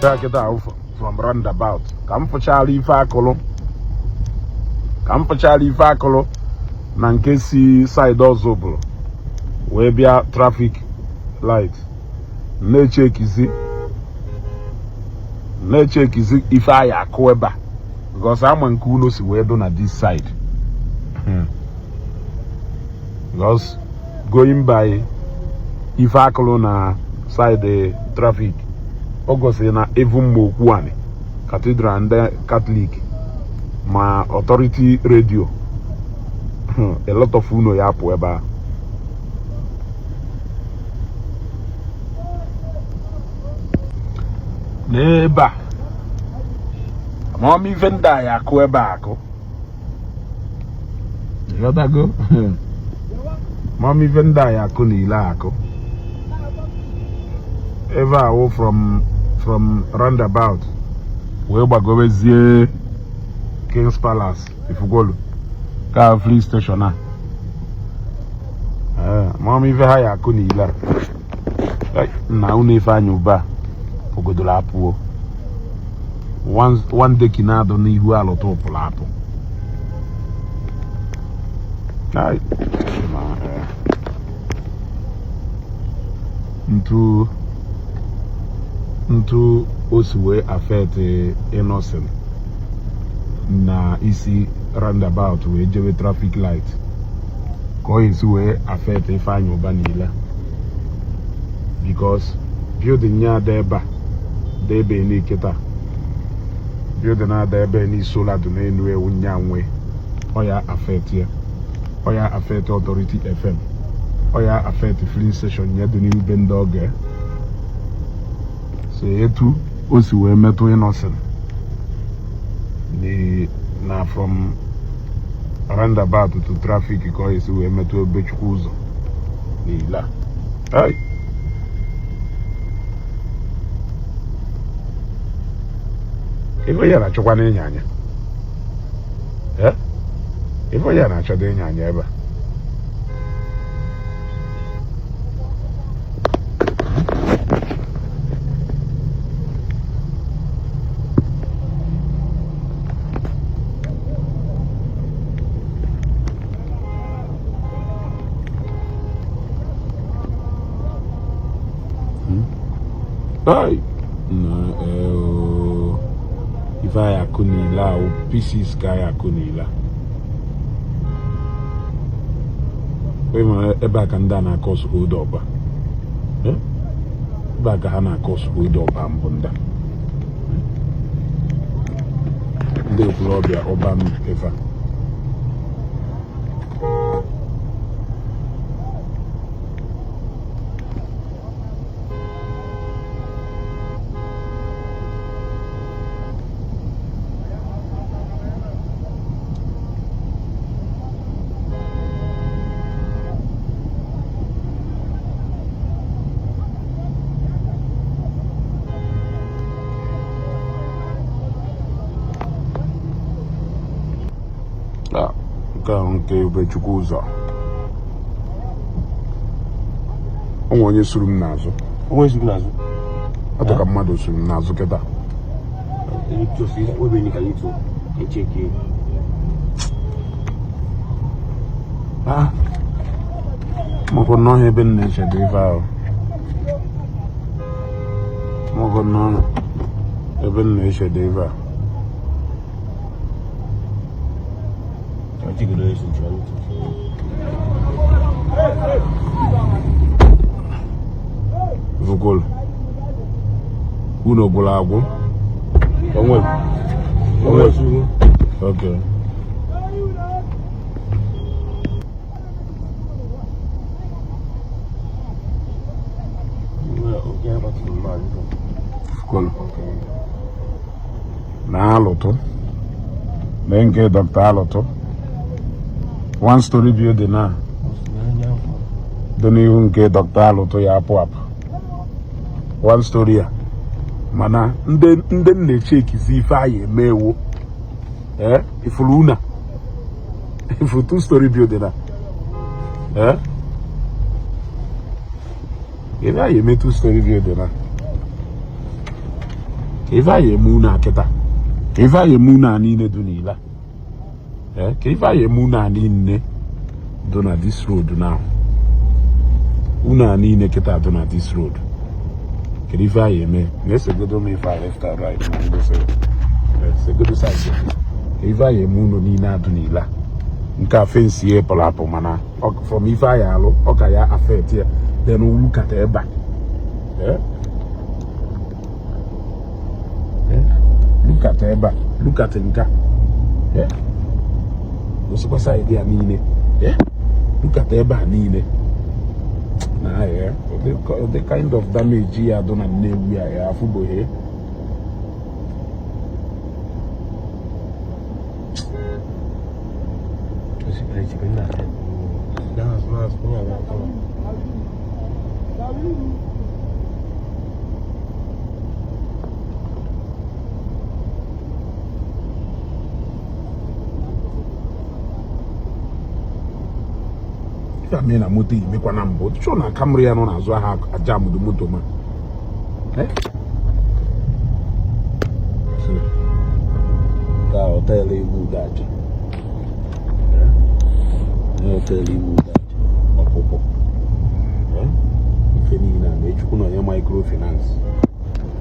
Ya kịta ahụ from roundabout ka m fụchara ife akụlụ, ka m fụchara ife akụlụ na nke si side Ọzụbụlụ wee bịa traffic light, na-echekizi ife anyị akụ ebe a, because ama nke unu si wee dụ na this side, because going by ife akụlụ na side traffic, o gosiri na even ma Okwuani Cathedral ndị Catholic ma Authority Radio, a lot of unu ya apụ ebe a. N'ebe a, ama m ife ndị a ya akụ ebe a akụ. Ịghọtago? Ama m ife ndị a ya akụ na ile akụ ebe a wụ from roundabout wee gbagobezie Kings Palace. Ifugolu ka filling station a. Ee, ama m ife ha ya akụ na ile a na unu. Ifeanyị Ụba pụgodoro apụo one deck na-adụ n'ihu alụtụ pụrụ apụ. Ai, ma, ntu ntu o si wee affect Innoson na isi roundabout wee jebe traffic light, ka ọ esi wee affect Ifeanyị Ụba niile, because building ya ada ebe a dị ebe n'iketa building ada ebe n'isi ụlọ dị n'elu ewu nya nwe. Ọ ya affect ya, ọ ya affect Authority FM, ọ ya affect filling station ya dị n'ihu be ndị oge. So etu o si wee metụ Innoson na from roundabout to traffic, ka ọ esi wee metụ Obechukwu ụzọ niile a. Ai. Ife ya na-achọkwa n'ịnya anya. Eh? Ife ya na-achọdo ịnya anya ebe a. Ai. Na ife anyị akụ niile ahụ, pieces ka anyị akụ niile a. Ebe a ka ndị a na-akọ hold up a. Ebe a ka ha na-akọ hold up a mbụ, ndị a ndị Ekwulọbịa ọba m ife a. Ah, nke ahụ nke Ebubechukwu ụzọ, o nwere onye suru m n'azụ. Onwe suru n'azụ? Ọ dị ka mmadụ suru m n'azụ kịta. Webe ni ka anyị echeki. Ah, maka nnọọ ebe m na-echedo ife ahụ, maka nnọọ ebe m na-echedo ife a. Check it out. Vugolo unu gwụrụ agwụ onwe onwe. Okay. Vugolo na alụtụ na nke Dr. Alụtụ, one story building a dị n'ihu nke Dr. Alụtụ ya apụ apụ, one story a. Mana ndị ndị m na-echekizi ife anyị eme ewu ee, ifuru una ifuru two story building a. Ee, ebe anyị eme two story building a. Ka ife anyị eme unu a kịta, ka ife anyị eme unu a niile dị n'ile a. Ka ife anyị eme unu a niile dị na this road now, unu a niile kịta dị na this road, kedu ife anyị eme? Na-esegodo m ife a left and right na ngosi segodo side. Ka ife anyị eme unu niile adụ n'ile a? Nke a fence ya pụrụ apụ, mana from ife anyị alụ, ọ ka ya affect ya. Then wukata ebe a. Look at ebe a, look at nke a. Gosikwa side ya niile. Look at ebe a niile na ụdị kind of damage ya dị na Nnewi a ya afụboghe. Ife mee na moto imekwa na mbụ chọọ na Camry ya nọ n'azụ aha aja amụdo moto ma. Ka hotel Igbo Udaja, hotel Igbo Udaja, ọpụpụ ife niile a na-echukwu na onye microfinance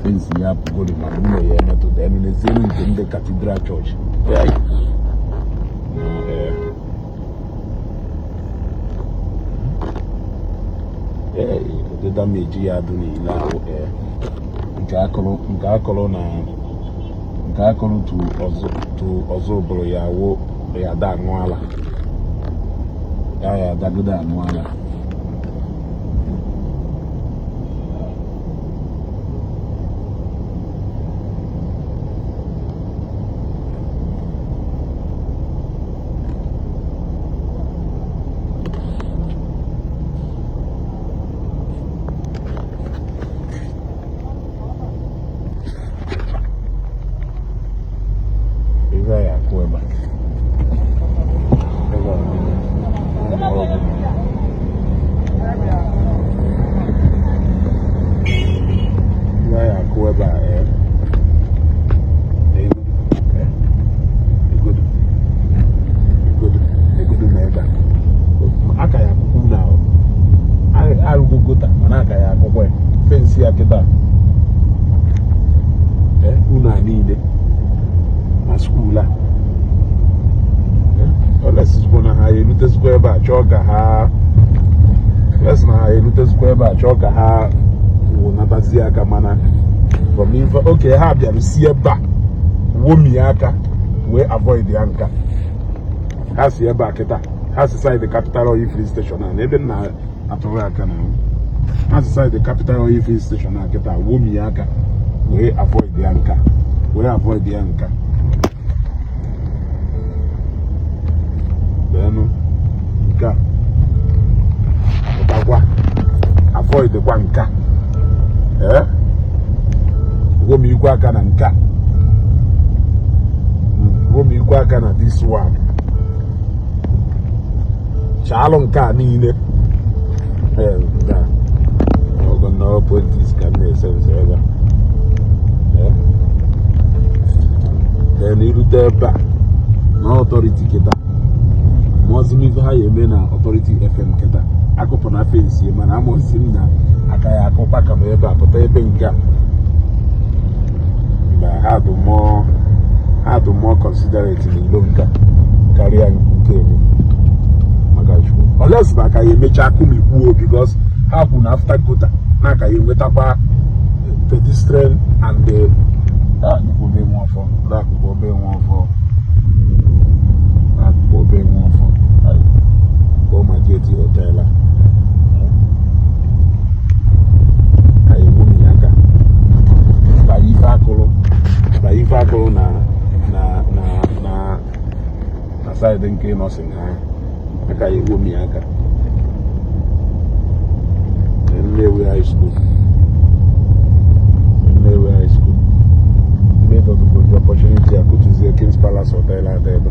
fence ya apụgoro, mana ụlọ ya emetụta enu n'ezienu nke ndị Cathedral Church. Ee, ụdị damage ya dị n'ile ahụ, ee, nke akụrụ na nke akụrụ tu ọzọ tu ọzọ bụrụ ya wo ya da aṅụ ala ya ya adagodo aṅụ ala. Ife ya akụ ebe a. Ebe a niile. Ọrụ. Ife ya akụ ebe a, ee. Elu, ee. Egodo. Egodo. Egodo ma ebe a. Aka ya akwụkwọ unu ahụ. Arụgo gutter, mana aka ya akwụkwọ ya. Fence ya kịta. Ee, unu a niile. Ma school a. Olesizikwa na ha erutezikwa ebe a chọọ ka ha les na ha erutezikwa ebe a chọọ ka ha wụnatazie aka, mana from ife oke ha bịara si ebe a womie aka wee avoid ya. Nka ha si ebe a kịta, ha si side Capital Oil Filling Station a na ebe m na-atụrụ aka na ha si side Capital Oil Filling Station a kịta womie aka wee avoid ya nka, wee avoid ya nka. Leenụ nke a pụtakwa avoid kwa nka. Ee, womikwa aka na nka, womikwa aka na this one, chaalụ nke a niile. Ee, nke a ọgụ na police ka m na-ese nse ebe a. Ee, then irute ebe a na Authority kịta, maọzi m ife ha ya eme na Authority FM kịta, akụpụ na fence, mana amaozi m na aka ya akụkpa ka m ebe a pụta ebe nke a mgbe ha dị more considerate n'ilo nke a karịa nke eme maka Chukwu, unless na aka ya emecha akụmikwuo, because ha kwu na after gutter na aka ya enwetakwa pedestrian and the obe nwe ọfọ n'akụkụ obe nwe ọfọ, n'akụkụ obe nwe ọfọ ka ọ majeti hotel a ka egbumi aka ba ife akụrụ, ba ife akụrụ na side nke nọsin ha aka ya egbomi aka. Nnewi High School, Nnewi High School, made of the opportunity akụtuzie Kings Palace Hotel ada ebe.